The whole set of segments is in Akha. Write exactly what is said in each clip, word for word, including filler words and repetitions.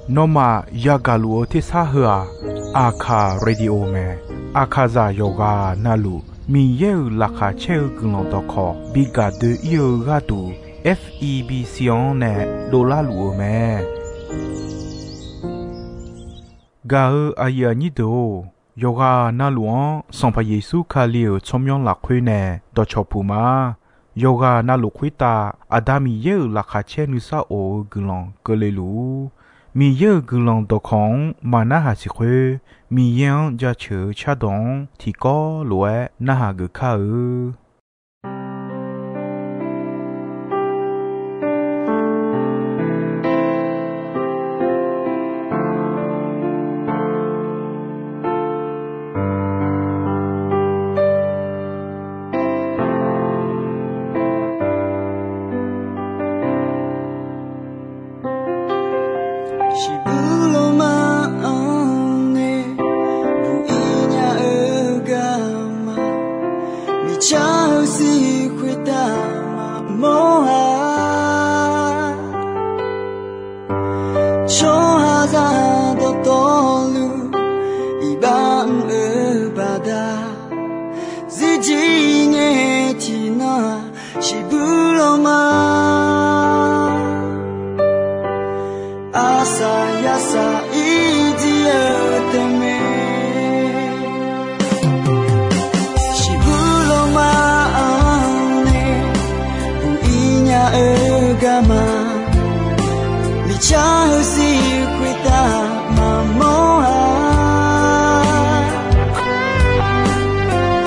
Nawmaf yagaq luf-eu tersar heu-aq, Aqkaq Radio mae. Aqkaqzaq yawqghaq navluf Miqyaer-euq laqkhaq caer-eu guiqlanq dawqkawq bi gaq doe-ir-eu gharduq, F E B C-anr nae dovlar luf-eu mae. Gaq-eu aqyuif aqnyir deuq-or, yawqghaq navluf-anr Sanqpaq Yeqsur Kali-euq tsawrmyanr lafkhoer nae dawqcawq puq ma. Yawqghaq navluf khoertav Aqda Miqyaer-euq laqkhaq caer nuisar of-eu guiqlanq keuvle luf-ur. Miqyaer-euq guiqlanq dawqkawq-anr maqnarhaq siq khoer, Miqyaer-anr jaceuq-eu cardawq-anr tiqkawv lof-aer narhaq geuf kar-eu. Shiqbuq lawma-anr nae buq-ir nya-eu garma, miqcar-eu sir khoertav maqmawr-a. Tsawrhaqzaq dawqtawvluf iqbax mr-eu baqda, zirjir ngae tiqnan-aq, shiqbuq lawma arsaq yarsaq irjir-eu tae mae. Shiqbuq lawma-anr nae buq-ir nya-eu garma, miqcar-eu sir khoertav maqmawr-a.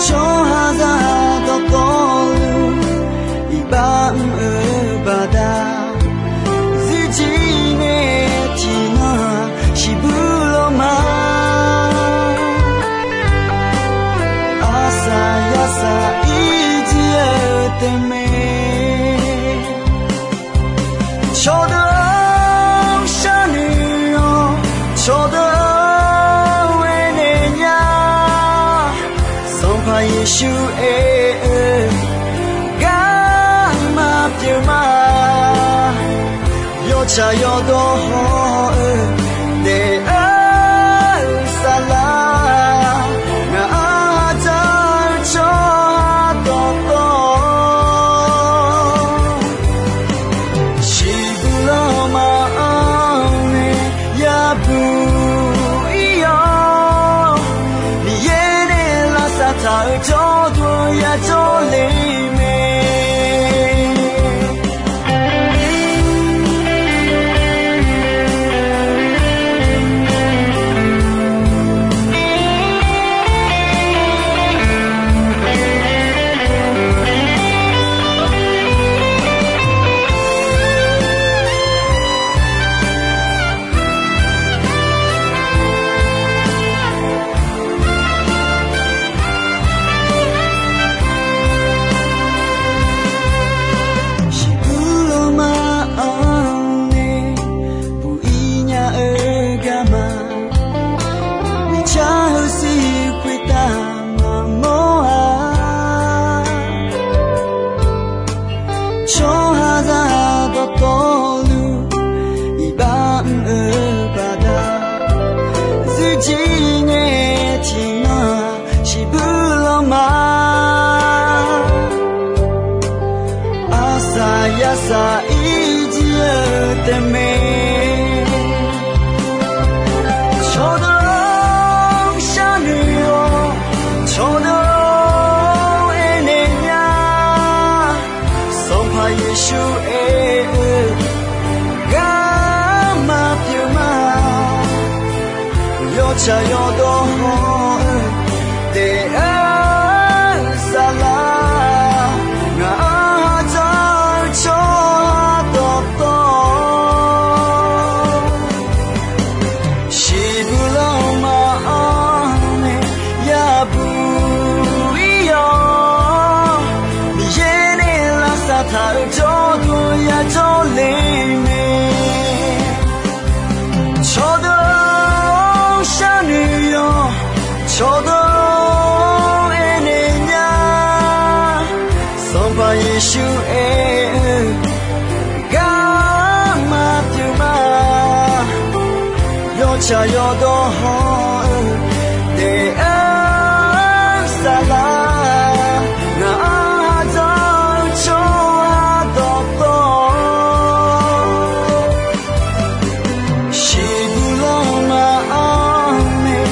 Tsawrhaqzaq dawqtawvluf iqbax mr-eu baqda, zirjir ngae tiqnan-aq, shiqbuq lawma arsaq yarsaq irjir-eu tae mae. Cawqdeuq-anr sharnoeq-awr, cawqdeuq-anr aernaeq nya. Sanqpaq Yeqsur aer-eu garma pyeuf ma. Yawtsaq yawdawr haw-eu daef-eu saflar, ngaq-anr haq dzaq-eu tsawrhaq dawqtawv, shiqbuq lawma-anr nae yabuq ir-awr, Miqyaer nae lavsav taq-eu jawrduq yajawr le mae. Shiqbuq lawma-anr nae buq-ir nya-eu garma, miqcar-eu sir khoertav maqmawr-a. Tsawrhaqzaq dawqtawvluf iqbax mr-eu baqda, zirjir ngae tiqnan-aq, shiqbuq lawma arsaq yarsaq irjir-eu tae mae. Cawqdeuq-anr sharnoeq-awr, cawqdeuq-anr aernaeq nya. Sanqpaq Yeqsur aer-eu garma pyeuf ma. Yawtsaq yawdawr haw-eu daef-eu saflar, ngaq-anr haq dzaq-eu tsawrhaq dawqtawv, shiqbuq lawma-anr nae yabuq ir-awr, Miqyaer nae lavsav taq-eu jawrduq yajawr le mae. Cawqdeuq-anr sharnoeq-awr, Shaqyawf dawq hawr-eu daef-aer saflar, ngaq-anr aqdzanq-eu tsawrhaq dawqtawvluf, shiqbuq lanma-anr nae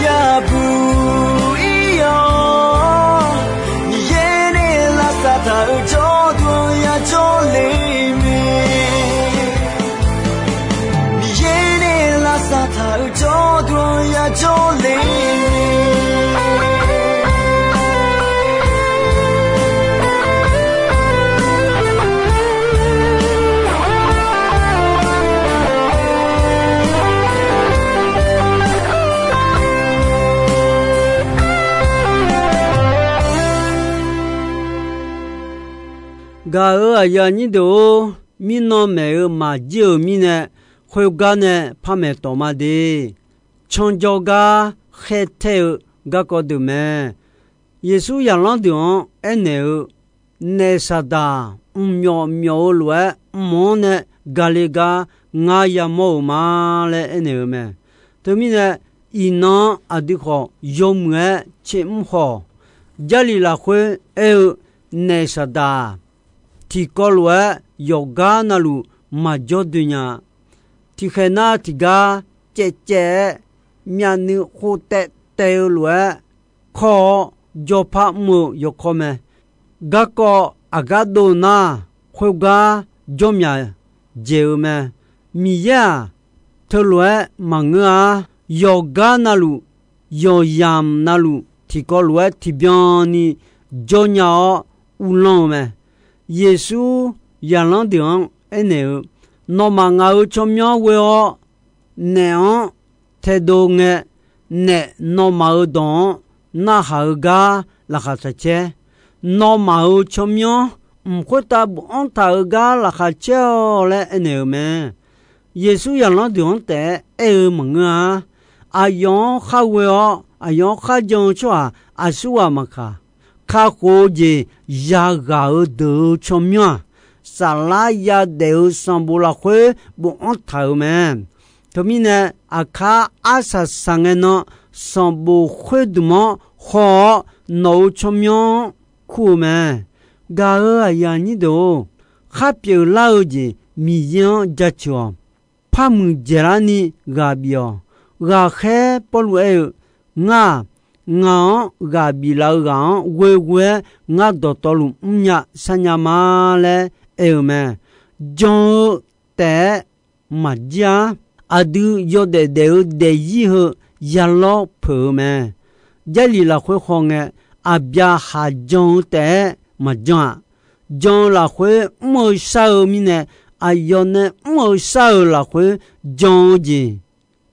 yabuq ir-awr, Miqyaer nae lavsav taq-euq jawrduq-anr yajawr le mae. Miqyaer nae lavsav taq-euq jawrduq-anr yajawr le. Gaq-euq aqyuif aqnyir deuq-or, mirnan maeq-euq maqjir-euq mirnae, khoergar nae par maeq tawq ma de. Canjawr gar khaertaer-eu garkawv deuq mae. Yeqsur zaqlanr deuq-anr aernaeq-eu, Naef Saqdaq mqmyawf myawf-eu lof-aer, mq-anr nae gale gar ngar yamawr-euq ma laer aernaeq-eu mae. Teumirnae, iqnan-anr aqdui khawf yawmuiq-aer tser mr khawf, Jarlif lafkhoer aer-eu, Naef Saqdaq-aq, tiqkawv lof-aer yawqgar navluf maqjawr doe nya. Tiqkhaeq nar tiqgar caevcaev-aer myavnuiv khov taev taev-eu lof-aer kawr-awr, jawrpar mr-eu yawkawr mae. Garkawv aqgar dov nar, khoergar jawr myaq dzaeq-eu mae. Miqyaer-aq, teulof-aer maqngeur-a. Yawqgar navluf, yawqyamq navluf, tiqkawv lof-aer tiqbyan ni jawr nya-awr uvlanr-eu mae. Yeqsur zaqlanr deuq-anr aernaeq-eu, Nawmaf ngaq-euq tsawrmyanr ghoe-awr, naef-anr taedov ngae, naef nawmaf-euq dawq-anr narhaq-eu gar laqkhaq taq caer. Nawmaf-euq tsawrmyanr mq khoertav bofanr taq-euq gar laqkhaq caer-awq laer aernaeq-euq mae. Yeqsur zaqlanr deuq-anr taef-aer aer-eu maqngeur-a. Aqyawf-anr khar ghoe-awr, aqyawf-anr khar jan-eu tsawrhaq aqsur ghaq maqkaq, kakhof-eu jeq yaghaq-eu deuq-eu tsawrmyanr-aq, saflar yadaef-eu sanqbof lafkhoer bofanr taq-euq mae. Teumirnae, aqkar arsaq saqngae nan sanqbof khoerdmq-anr haw-awr, nawq-euq tsawrmyanr-anr kur-eu mae. Gaq-euq aqyuif aqnyir deuq-or, khar pyeuflar-eu jeq Miqyaer-anr jaceuq-awq. Par muiqdzaeq larni ghaq bif-awq. Ghaqkhaer Pawrluv aer-eu, Ngar-aq, ngaq-anr ghaq biflaf-eu ghaq-anr ghoeghoe-aer ngar dawqtawvluf mrnya sharnya ma laer aer-eu mae. Jan-eu taef-aer maqjir-a. Aqdui yawdaef daef-eu daefzir heu yalawr peuq-eu mae. Jarlif lafkhoer hawngae, Aqbyaqhaq jan-eu taef-aer maqjan-aq, jan-eu lafkhoer mr-eu shar-eu mirnae, aqyawf nae mr-eu shar-euq lafkhoer jan-eu jeq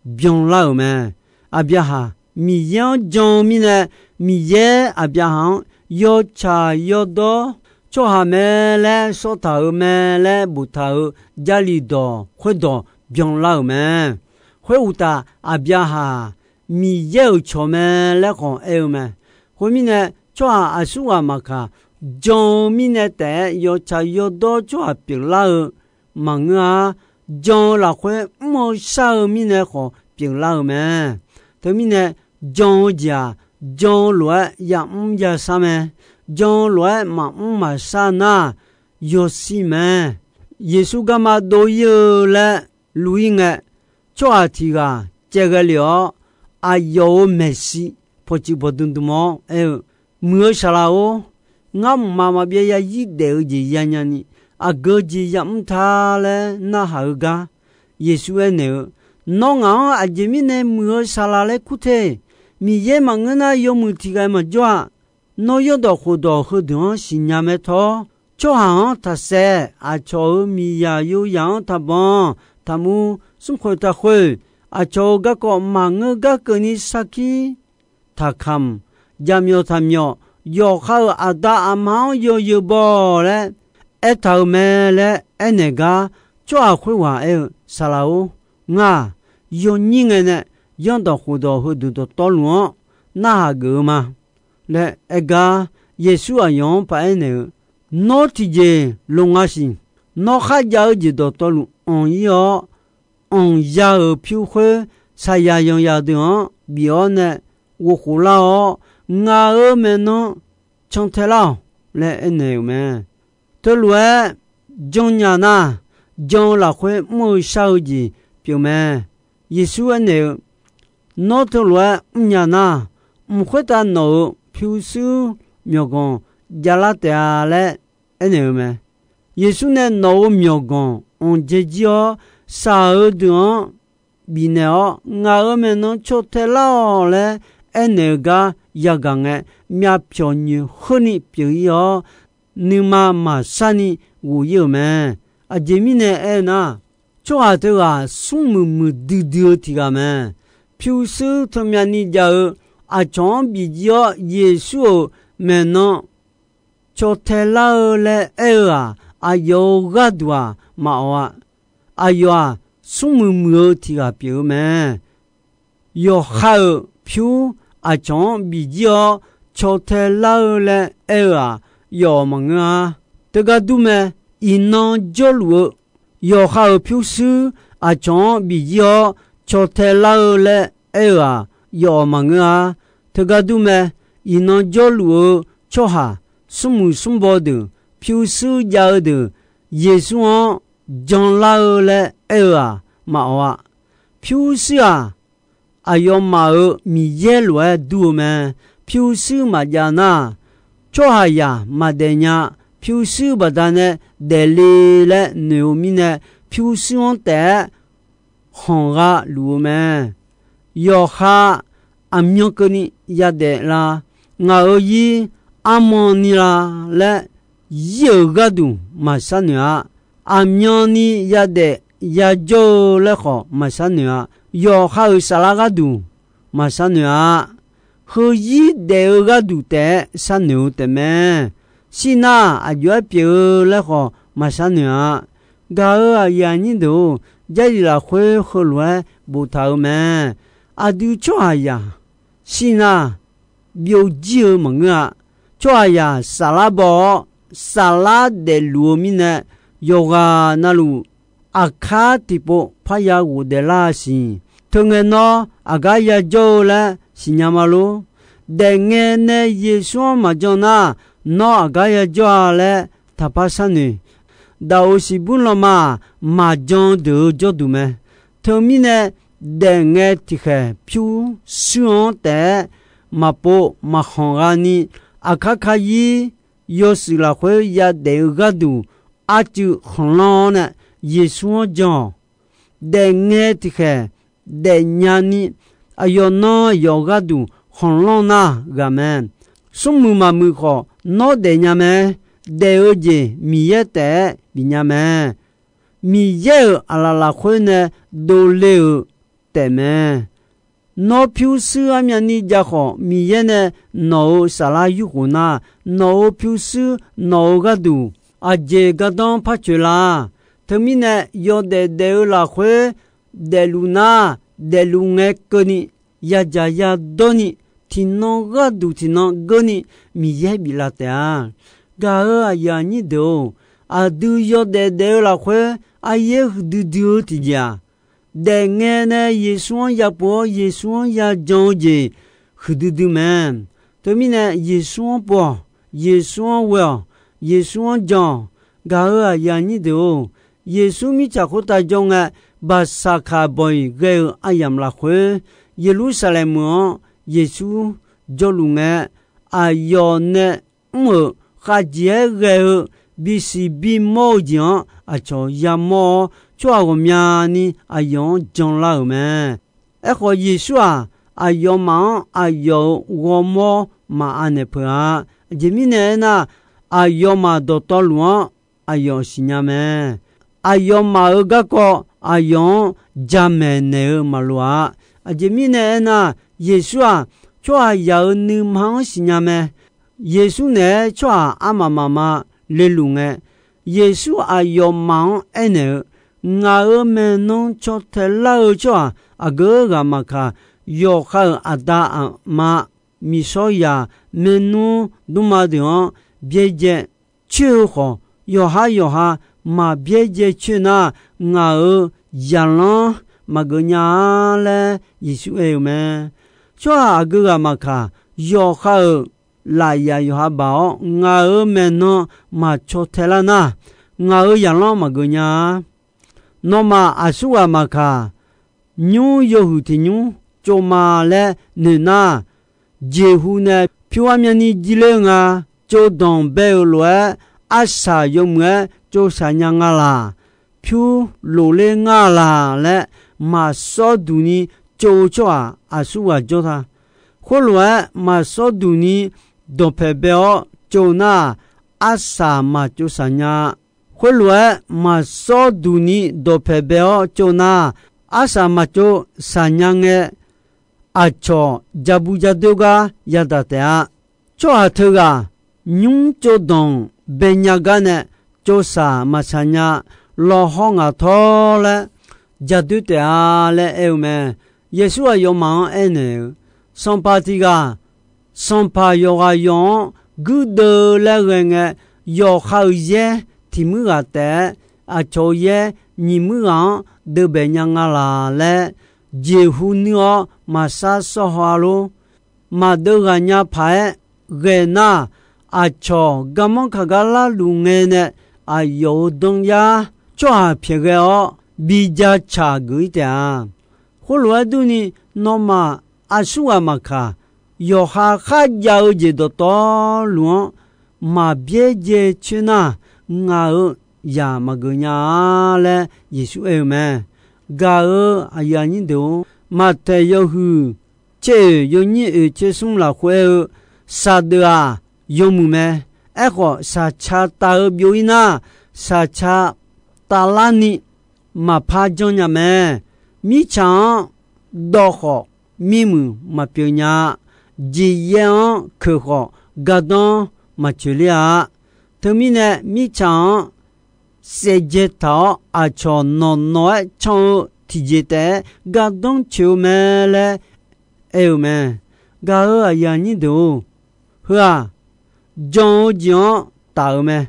byanlar-euq mae. Aqbyaqhaq Miqyaer-anr jan-eu mirnae, Miqyaer Aqbyaqhaq-anr yawtsaq yawdawr tsawrhaq mae laer sawr taq-euq mae laer boftaq-euq Jarlif dawq khoerdawq byanlar-euq mae. Khoeruqtaf, Aqbyaqhaq-aq, Miqyaer-euq cawq mae laer khawf aer-eu mae. Khoermirnae, tsawrhaq aqsur ghaq maqkaq, jan-eu mirnae taef-aer yawtsaq yawdawr tsawrhaq pyeuflar-eu maqngeur-a. Jan-eu lafkhoer mr-eu shar-eu mirnae khawf pyeuflar-euq mae. Teumirnae, jan-eu jeq-aq, jan-eu lof-aer yamr yashar mae. Jan-eu lof-aer maqmr maqshar nar, yawshir mae. Yeqsur garma dov ir-eu laer luv ir ngae, tsawrhaq tiq ghaq caevghae lef-awr, aqyawf-euq maeqshi pawqtsuif pawqdmq dmq-awr aer-eu, Muiq-eu saqlaq-or, ngar mqmaq maqbyav yazir daef-eu jeq yanya ni, aqgeu jeq yamr ta laer narhaq-eu gar, Yeqsur aernaeq-eu, Nawr ngaq-anr aqjeq mirnae muiq-eu saqlaq laer kur te. Miqyaer maqngeur nar, yawmuiq tiq ghaq maqjawr-a. Nawr yawrdawq khofdawq heudeuq-anr siqnya mae tawr, tsawrhaq-anr taqsaev, aqcawq-euq miqzaq yoyaq-anr taqbanq, taqmur, smrkhoeq taqkhoeq, aqcawq-euq garkawv maqngeur gar keuvni sarkir taqkamq, jaqmyawf taqmyawf, yawqha-euq aqda aqma-anr yawzeu baw laer aertaq-euq mae laer aernaeq gar, tsawrhaq khoerghaq aer-eu, Saqlaq-or, ngar-aq, yawnyir ngae nae yawrdawq khofdawq heudeuq dawqtawvluf-anr narhaq geuf-eu ma laer aer gar, Yeqsur aqyawf-anr paq-aer naeq-eu, Nawr tiqjeq lo nga siq. Nawr kharjav-eu jeq dawqtawvluf anq ir-awr, anq ya-euq pyur khoer saqyaq yanqyaq deuq-anr bif-awr nae ghof khof lar-awr, ngaq-euq maeqnan cantae lar-awq laer aernaeq-euq mae. Teulof-aer jannya nar, jan-eu lafkhoer mr-eu shar-eu jeq pyeuf mae. Yeqsur aernaeq-eu, Nawr teulof-aer mrnya nar, mq khoertav nawq-euq pyurshuir myawqganq javlar taef-a laer aernaeq-eu mae. Yeqsur nae nawq-euq myawqganq anqdzae jir-awr, shaq-eu deuq-anr bifnaeq-awr, ngaq-euq maeqnan cantae lar-awq laer aernaeq-eu gar yagaq ngae, myavpyawq nyoeq heurni pyeuf-ir-awr, nuima maqsharni ghof-ir-euq mae. Aqjeq mirnae aernar, tsawrhaq teughaq smrmuiq muiqdui dui-eu tiq ghaq mae. Pyurshuir teumyavni jav-eu aqcawq-anr bif jir-awr, Yeqsur-euq maeqnan cantae lar-eu laer aer-eu-aq, aqyawf-euq gharduq-aq maqawq-a. Aqyawf-aq, smrmuiq muiq-eu tiq ghaq pyeuf-eu mae. Yawqha-euq pyur aqcawq-anr bif jir-awr cantae lar-eu laer aer-eu-aq, yawf-awq maqngeur-a. Teugar dur mae. Iqnan jawrluf-eu yawqha-euq pyurshuir aqcawq-anr bif jir-awr cantae lar-eu laer aer-eu-aq, yawf-awq maqngeur-a. Teugar dur mae. Iqnan jawrluf-eu tsawrhaq smrmuiq smrbaw deuq, pyurshuir jav-eu deuq, Yeqsur-anr janlar-eu laer aer-eu-aq, maqawq-a. Pyurshuir-aq, aqyawfmaf-euq Miqyaer lof-aer dur-eu mae. Pyurshuir maqjav nar, tsawrhaqzaq maqdaef nya. Pyurshuir baqdanae daefle laer noeq-eu mirnae, pyurshuir-anr taef-aer khanq gha luf-eu mae. Yawqha aqmyan keuvni yadaef la? Ngaq-euq zir armawni la laer, zir-euq gharduq maqshar noeq-a. Aqmyanni yadaef yajawr-eu laer khawf maqshar noeq-a. Yawqha-euq saflar gharduq maqshar noeq-a. Heuzir daef-eu gharduq taef-aer sharnoeq-eu taefmae. Shir nar aqjox-aer pyeuf-eu laer khawf maqshar noeq-a. Gaq-euq aqyuif aqnyir deuq-or, Jarlif lafkhoer heulof-aer boftaq-eu mae. Aqdui tsawrhaqzaq shir nar byovjir-eu maqngeur-a. Tsawrhaqzaq saflar baw-awr, saflar daefluf-eu mirnae, yawqghaq navluf aqkar tiqpov parya ghofdaef lar-a siq. Teungae nawr aqgar yajawr-eu laer siqnya ma lor. Daefngae nae Yeqsur-anr maqjan nar, nawr aqgar yajawr-a laer taqpar sharnoeq. Daqoq siqbur lanma-aq, maqjan deuq-eu jawrduq mae. Teumirnae, daefngae tiqkhaeq pyurshuir-anr taef-aer maqpov maqkhanq gha ni, aqkar kayir yawshuif lafkhoer yadaef-eu gharduq arcuiv khanqlanr-awr nae Yeqsur-anr jan-awq. Daefngae tiqkhaeq daefnya ni, aqyawf nan aqyawf gharduq khanqlanr nar ghaq mae. Smrmuiq maqmuiq khawf nawr daefnya mae. Daef-eu jeq Miqyaer taef-aer bifnya mae. Miqyaer-euq aqlaf lafkhoer nae dovle-euq taefmae. Nawr pyurshuir armyavni jav khawf, Miqyaer nae nawq-euq saflar yurkhof nar, nawq-euq pyurshuir nawq-euq gharduq aqjeq gardanr par coeq la? Teumirnae yawdaef daef-eu lafkhoer daefluf nar, daefluf ngae keuvni yadzaq yadawr ni, tiqnan gharduq tiqnan geurni Miqyaer biflaf taef-a. Gaq-euq aqyuif aqnyir deuq-or, aqdui yawdaef daef-eu lafkhoer aryaer huiqdui dui-eu tiqjeq-aq, daefngae nae Yeqsur-anr yapov-awr Yeqsur-anr yajan-eu jeq huiqdui dui mae. Teumirnae Yeqsur-anr pov-awq, Yeqsur-anr ghoe-awq, Yeqsur-anr jan-awq. Gaq-euq aqyuif aqnyir deuq-or, Yeqsur mirtsaq khoertav jawr ngae, baqsaqkaq bawq-iq ghae-eu aryamq lafkhoer, Yeqlursaqlaeq meuq-anr Yeqsur jawrluf ngae, aqyawf nae mr-euq khavjeq-aer ghae-eu bisiq bimawr-eu jeq-anr aqcawq yamawr-awr, tsawrhaq ghawqmyani aqyawf-anr janlar-euq mae. Aerkhawf, Yeqsur-aq, aqyawfmaf-anr aqyawf-euq ghawrmawr maqanaeq peuq-a. Aqjeq mirnae aernar, aqyawfmaf dawqtawvluf-anr aqyawf siqnya mae. Aqyawfmaf-euq garkawv aqyawf-anr jamaeq naeq-eu maqloq-a. Aqjeq mirnae aernar, Yeqsur-aq, tsawrhaqzaq-euq nuima-anr siqnya mae. Yeqsur naeq-aer tsawrhaq armaf mafma leluf ngae, Yeqsur aqyawfmaf-anr aernaeq-eu, Ngaq-euq maeqnan caw taelar-eu tsawrhaq aqgeu ghaq maqkaq, yawqha-euq aqda aqma, miqshawr zaq, maernmr dmrma deuq-anr byaerdzae coer-eu khawf, yawqhar yawqha maqbyaerdzae coer nar, ngaq-euq zaqlanr maqgeuf nya-a laer Yeqsur aer-eu mae. Tsawrhaq aqgeu ghaq maqkaq, yawqha-euq lafyaf yawqha baq-awr, ngaq-euq maeqnan maqcaw tae lar nar, ngaq-euq zaqlanr maqgeuf nya-a. Nawmaf aqsurghaq maqkaq, nymr yawhuiq tiq nymr tsov ma laer noeq nar, jeqhu nae pyur armyavni jirler-eu nga. Tsovdanq bae-euq lof-aer, arsaq yawmuiq-aer tsovshaq nya nga laq. Pyur lofler ngar laq laer, maqsawr duq ni tsov-eu tsawrhaq aqsurghaq jawr ta. Khoerlof-aer, maqsawr duq ni dawqpaeq bae-awr tsov nar, arsaq maqtsov shaq nya-a. Khoerlof-aer, maqsawr duq ni dawqpaeq bae-awr tsov nar, arsaq maqtsov shaq nya ngae, aqcawq ja bu ja doer gar yadaq taef-a. Tsawrhaq teughaq nymr tsovdanq bae nya gar nae, tsovshaq maqshaq nya, lawqhaw ngaq tawr laer ja doer taef-a laer aer-eu mae. Yeqsur aqyawfmaf-anr aernaeq-eu, sanqpaq tiq ghaq sanqpaq yawqghaq yawq-anr guirdeuv laer ghae ngae, yawqha-euq yaer tiq muir ghaq taef-aer, aqcawq-euq yaer nyiq muir ghaq-anr deuv baef nya nga laq laer, jeqhu nuir-awr maqsar sawr haw-a lor. Maqdeuv ghaq nya paq-aer ghae nar, aqcawq garmanr kaq gar larluf ngae nae, aqyawf-euq danryar tsawrhaq pyaeq ghae-awr bi jacaq geuf-ir taef-a. Khoerlof-aer durni, nawmaf aqsurghaq maqkaq, yawqha kharjav-eu jeq dawqtawvluf-anr maqbyaer dzae coer nar, ngaq-euq zaq maqgeuf nya-a laer Yeqsur aer-eu mae. Gaq-euq aqyuif aqnyir deuq-or, Maqtaeq yawhuiq tser oeq yawnyir oeq tser smr lafkhoer aer-eu, saqdeuf-aq yawmuiq mae. Aerkhawf, saqca taf-eu byov-ir nar, saqca taf larni maqpar janrnya mae. Mirtsaq-anr dawv khawf, mirmuiq maqpyeuf nya-a. Jeqyaer-anr keuq khawf, gardanr maqcoeq ler-a. Teumirnae, mirtsaq-anr saevdzae taq-awr, aqcawq nawq nawq-aer can-eu tiqjeq taef-aer gardanr coeq-eu mae laer aer-eu mae. Gaq-euq aqyuif aqnyir deuq-or, heu-aq, jan-eu jeq-anr taf-euq mae.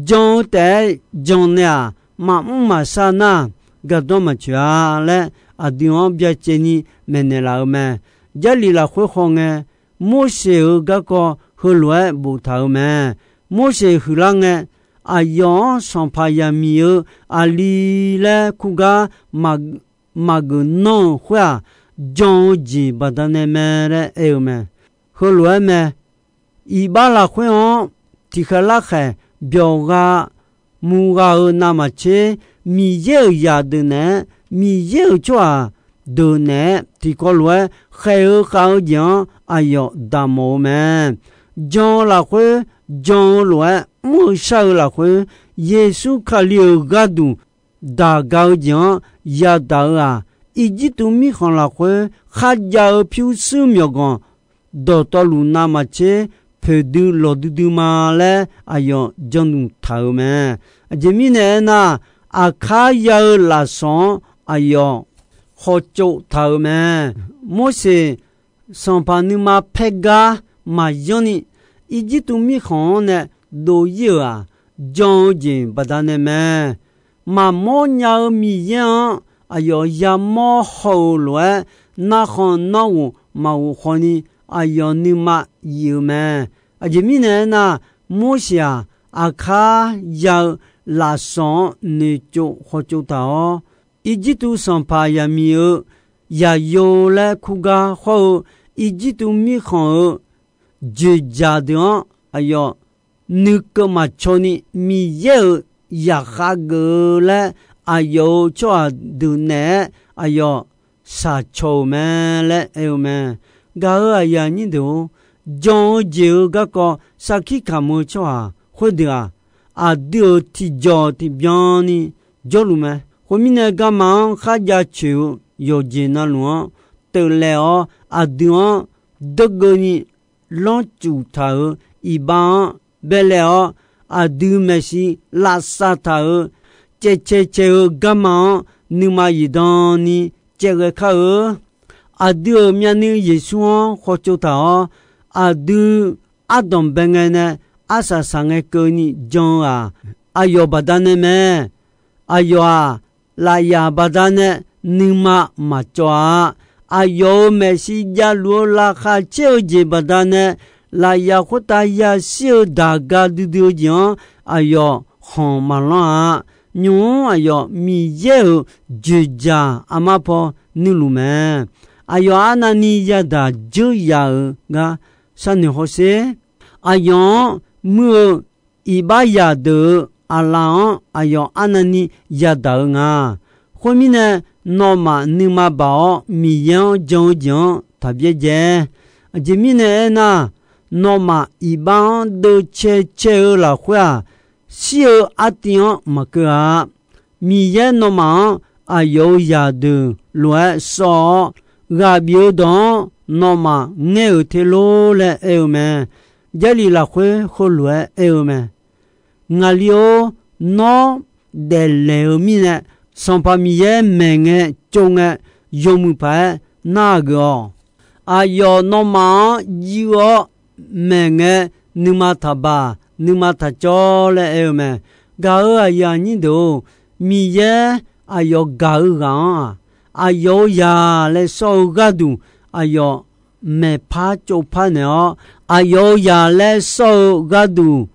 Jan-eu taef-aer jan nae-aq, maqmr maqshar nar, gardanr maqcoeq-a laer, aqdui-anr byacaevni maeqnaeq laf-eu mae. Jarlif lafkhoer khaw ngae, Morseq-euq garkawv heulof-aer boftaq-euq mae. Morseq huiqlar ngae, aqyawf-anr sanqpaq zaqmiq-eu aqli laer kurgar maqgeuf nanr-euq khoer-aq, jan-eu jeq baqdanae mae laer aer-eu mae. Heulof-aer mae. Iqbax lafkhoer-anr tiqkhaeq larkhaeq byawq gha muq ghaq-euq navmaqtser, Miqyaer-euq zaqdeuq naeq-aer, Miqyaer-euq tsawrhaq deuq naeq-aer tiqkawv lof-aer khaeq-eu khav-eu jeq-anr aqyawf daqmawf-eu mae. Jan-eu lafkhoer, jan-eu lof-aer mr-eu shar-eu lafkhoer, Yeqsur Kali-euq gharduq daq ga-eu jeq-anr yadaq-eu-aq, Irjirtuv mirkhanq lafkhoer kharjav-eu pyurshuir myawqganq dawqtawvluf navmaqtser poeqdui lawqdui dui ma laer aqyawf janduq taq-euq mae. Aqjeq mirnae aernar, aqkar ya-eu lafsawq-anr aqyawf khawtsov taq-euq mae. Morseq sanqpaq nuima paer gar maqyanr ni, Irjirtuv mirkhanq-anr nae dov-ir-euq-aq, jan-eu jeq baqdanae mae. Maqmawr nya-eu Miqyaer-anr aqyawf yamawr haw-euq lof-aer, narkhan nanrghof maqghof khawf ni aqyawf nuima yif-euq mae. Aqjeq mirnae aernar, Morseq-aq, aqkar ya-eu lafsawq-anr noeqtsov khawtsov taq-awr, Irjirtuv sanqpaq zaqmiq-eu zaqyo laer kurgar hawr-eu, Irjirtuv mirkhanq-euq dzoeqdzaq deuq-anr aqyawf nuikeuv maqcaw ni, Miqyaer-euq zaqkhav geuf-eu laer aqyawf-euq tsawrhaq deuq naeq-aer aqyawf shaq caw-euq mae laer aer-eu mae. Gaq-euq aqyuif aqnyir deuq-or, jan-eu jeq-eu garkawv sarkir kamq-eu tsawrhaq khoerdeuq-aq, aqdui-euq tiqjawq tiqbyan ni jawrluf mae. Khoermirnae, garma-anr kharjav coeq-eu yawqjeq navluf-anr teuvlaeq-awr, aqdui-anr deurgeuvni lanrcuf taq-euq iqbax-anr baelaeq-awr, aqdui maeqshi lavsav taq-euq caevcae cae-eu garma-anr nuima zifdan ni caevghae kar-eu. Aqdui-euq myavnuiv Yeqsur-anr khawtsov taq-awr, aqdui ardanqbae ngae nae arsaq saq ngae keuvni jan-eu-aq, aqyawf baqdanae mae. Aqyawf-aq, lafyaf baqdanae nuima maqcawv-a. Aqyawf-euq maeqshi javluf-eu laqkhaq caer-eu jeq baqdanae, lafyaq khoertav yashir-eu daq ga duidui-eu jeq-anr aqyawf khanq maqlanr-a. Nymq-mr aqyawf Miqyaer-euq dzoeqdzaq armar paw nuiluf mae. Aqyawf arnavni yadaq dzeur yaf-euq gar sharnoeq hawsher. Aqyawf-anr muir-eu iqbax zaqdeuq-euq aqlaf-anr aqyawf arnavni yadaq-eu nga. Khoermirnae, nawmaf nuima baq-awr Miqyaer-anr jan-eu jeq-anr taq byaerdzae. Aqjeq mirnae aernar, nawmaf iqbax-anr deuvcae cae-eu lafkhoer-aq, shir-eu artiv-anr maqkeuv-a. Miqyaer nawmaf-anr aqyawf-euq zaqdeuq lof-aer sawv-awr, ghaq bif-eu dawq-anr nawmaf ngaer-euq te lor laer aer-eu mae. Jarlif lafkhoer heulof-aer aer-eu mae. Ngaqli-or, nawr daeflaeq-eu mirnae, Sanqpaq Miqyaer maeqngae tsovngae yawmuiq paq-aer nar-aq geuf-awq. Aqyawf nawmaf-anr jiv-awr maeqngae nuima taqbaq, nuima taqcawv laer aer-eu mae. Gaq-euq aqyuif aqnyir deuq-or, Miqyaer aqyawf gaq-eu ghaq-anr-aq, aqyawf-euq zaq laer sawr-eu gharduq aqyawf maeqpar tsovpar naeq-awr, aqyawf-euq zaq laer sawr-eu gharduq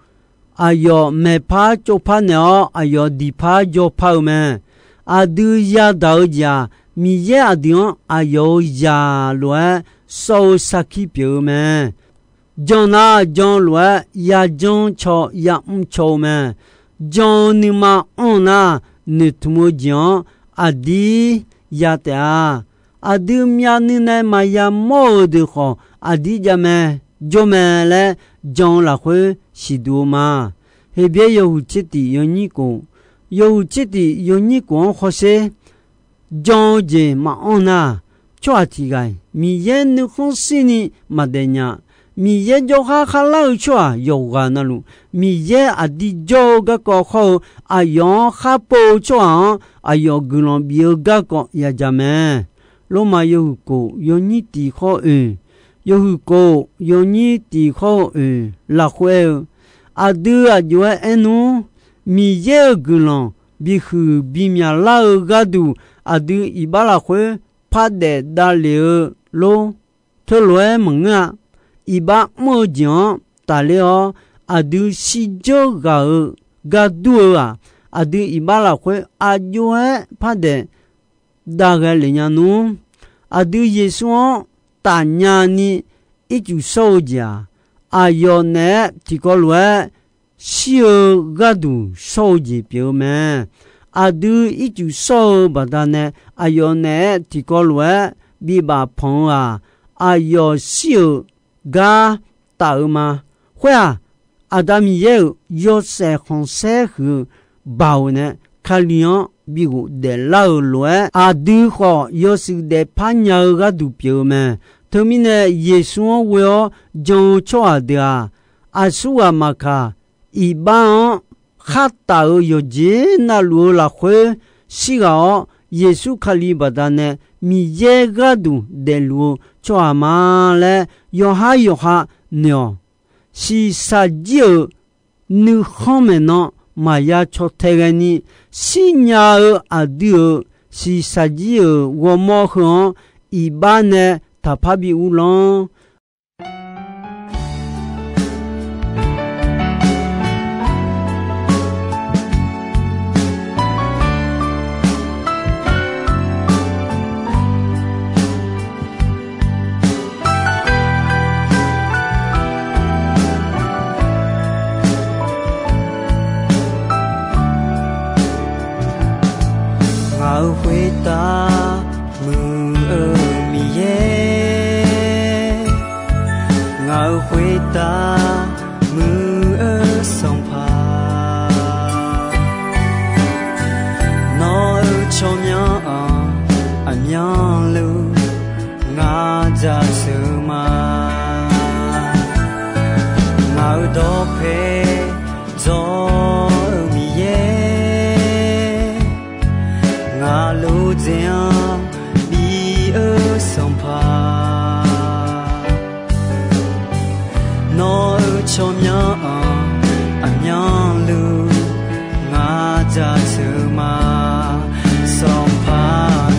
aqyawf maeqpar tsovpar naeq-awr, aqyawf diqpar jawrpar-eu mae. Aqdui yadaq-eu jeq-aq, Miqyaer aqdui-anr aqyawf-euq zaq lof-aer sawr-eu sarkir pyeuf-eu mae. Jan nar jan lof-aer yajanr caw yamr caw-eu mae. Jan-eu nuima anr nar, noeqtmq-eu jeq-anr aqdir ya taef-a. Aqdui myavnuiv nae maqya mawr-euq deuq khawf, aqdir jav mae, jawr mae laer jan-eu lafkhoer siqduq-eu ma. Heqbyaer yawhuiq tser tiq yawnyir kof, yawhuiq tser tiq yawnyir kof-anr hawsher. Jan-eu jeq maqanr nar, tsawrhaq tiq ghaq-iq Miqyaer nuikhanr shirni maqdaef nya. Miqyaer jawrkhar kharlar-eu tsawrhaq yawqghaq navluf, Miqyaer aqdir jawr-eu garkawv khawr-eu, aqyawf-anr khar pov-eu tsawrhaq-anr aqyawf guiqlanq bif-eu garkawv yaja mae. Lormav yawhuiq kof yawnyir tiq khawr oeq, yawhuiq kof yawnyir tiq khawr-eu oeq lafkhoer aer-eu, aqdui aqjox-aer aer nmr, Miqyaer-euq guiqlanq bihuiq bimyaq lar-eu gharduq aqdui iqbax lafkhoer pardaef davlef-eu lor. Teulof-aer maqngeur-a. Iqbax mr-eu jeq-anr tafler-awr, aqdui shirdzeur ghaq-eu gar dur-eu-aq, aqdui iqbax lafkhoer aqjox-aer pardaef dav ghae lef nya nmr. Aqdui Yeqsur-anr tafnya ni ircuf shawr-eu jeq-aq, aqyawf naeq-aer tiqkawv lof-aer shir-eu gharduq shawr-eu jeq pyeuf-eu mae. Aqdui ircuf shawr-eu baqdanae aqyawf naeq-aer tiqkawv lof-aer bibaf panq-eu-aq, aqyawf shir-euq gar taf-eu ma. Khoer-aq, Aqda Miqyaer-euq yawshaef khanqsaer huiq-eu baoq nae Kali-anr bi ghofdaef lar-euq lof-aer, aqdui khawf yawshuif daefpar nya-eu gharduq pyeuf-eu mae. Teumirnae, Yeqsur-anr ghoe-awr jan-eu tsawrhaq deuq-aq, aqsurghaq maqkaq, iqbax-anr khar taf-euq yawqjeq navluf-eu lafkhoer shirghaq-awr, Yeqsur Kali baqdanae Miqyaer gharduq daefluf-eu tsawrhaq ma laer yawqhar yawqha noeq-awq. Shiqshaq jir-euq nuikhanr maeqnan maqya caw tae ghaeni, shirnya-eu aqdui-euq shiqshaq jir-euq ghawrmawr heu-anr iqbax nae taqpar bi uvlanr. Ngaq-euq khoertav muiq-eu Miqyaer, ngaq-euq khoertav muiq-eu Sanqpaq, nawq-euq tsawrmyanr-anr aqmyanluf ngar jaceuq ma. Ngaq-euq dawqpae dzawr-eu Miqyaer, ngaq lodzae-anr bi-eu Sanqpaq, nawq-euq tsawrmyanr-anr aqmyanluf ngar jaceuq ma. Sanqpaq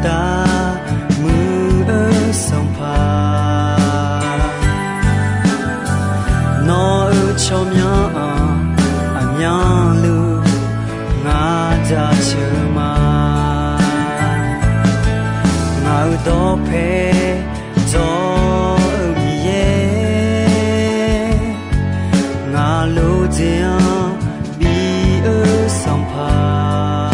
Taqmuiq-eu Sanqpaq, nawq-euq tsawrmyanr-anr aqmyanluf ngar jaceuq ma. Ngaq-euq dawqpae dawq-eu Miqyaer, ngaq lof dzaeq-anr bi-eu Sanqpaq,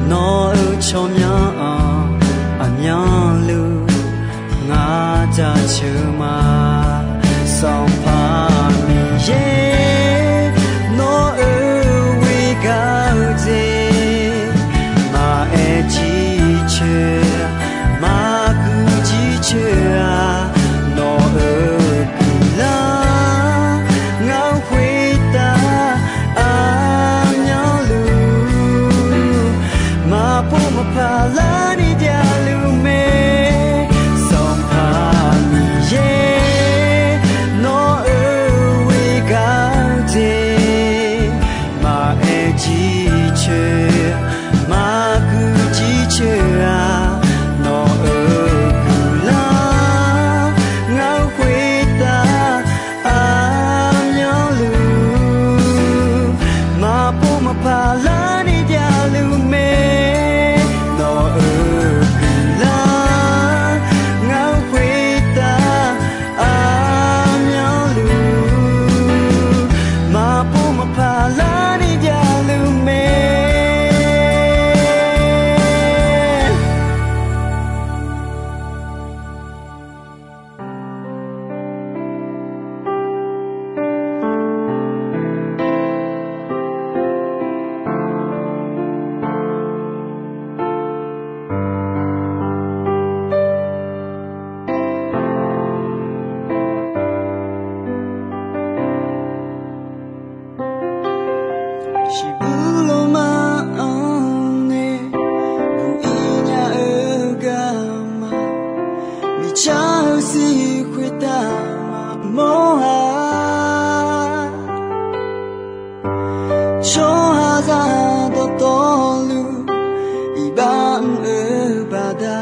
nawq-euq tsawrmyanr-anr aqmyanluf ngar jaceuq ma. Sanqpaq Miqyaer, nawq-euq ghoer gaq-eu jeq maqaer jircoer, maqguiq jircoer-aq, nawq-euq guiqlanq ngar khoertav aqmyanluf maqpov maqpaq larni javluf mae. Sanqpaq Miqyaer, nawq-euq ghoer gaq-eu jeq maqaer jircoer, maqguiq jircoer-aq, nawq-euq guiqlanq ngar khoertav aqmyanluf maqpov maqpaq larni javluf mae. Nawq-euq guiqlanq ngar khoertav aqmyanluf maqpov maqpaq larni javluf mae. Shiqbuq lawma-anr nae buq-ir nya-eu garma, miqcar-eu zir khoertav maqmawr-a. Tsawrhaqzaq dawqtawvluf iqbax mr-eu baqda,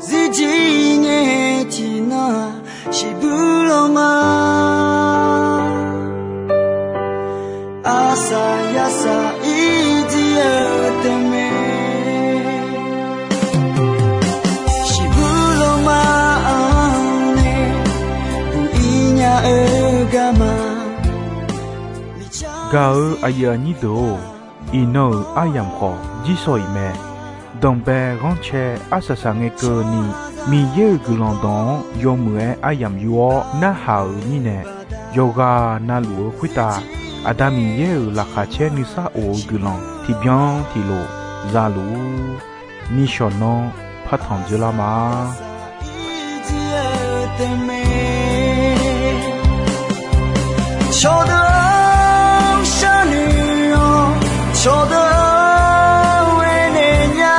zirjir ngae tiqnan-aq shiqbuq lawma, arsaq yarsaq-ir jir-eu taef mae. Shiqbuq lawma-anr nae buq-ir nya-eu garma, gaq-eu aqyuif aqnyir deuq-or, iqnan-euq aryamq khawf jirsawq-iq mae. Danqbae ghanrcae arsaq saq ngae keuvni, Miqyaer-euq guiqlanq dawq-anr yawmuiq-aer aryamq yur-awr narhaq-euq mirnae, yawqghaq navluf-eu khoertav Aqda Miqyaer-euq laqkhaq caer nuisar of-eu guiqlanq tiqbyan tiqlof za luf-ur. Nishawq nanr partanq dzeurlar ma. Cawqdeuq-or, sharnoeq-awq, cawqdeuq-or, aernaeq nya.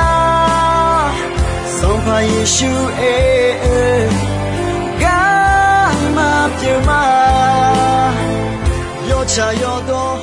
Sanqpaq Yeqsur aer-eu garma pyeuf ma. Yawtsaq yawdawr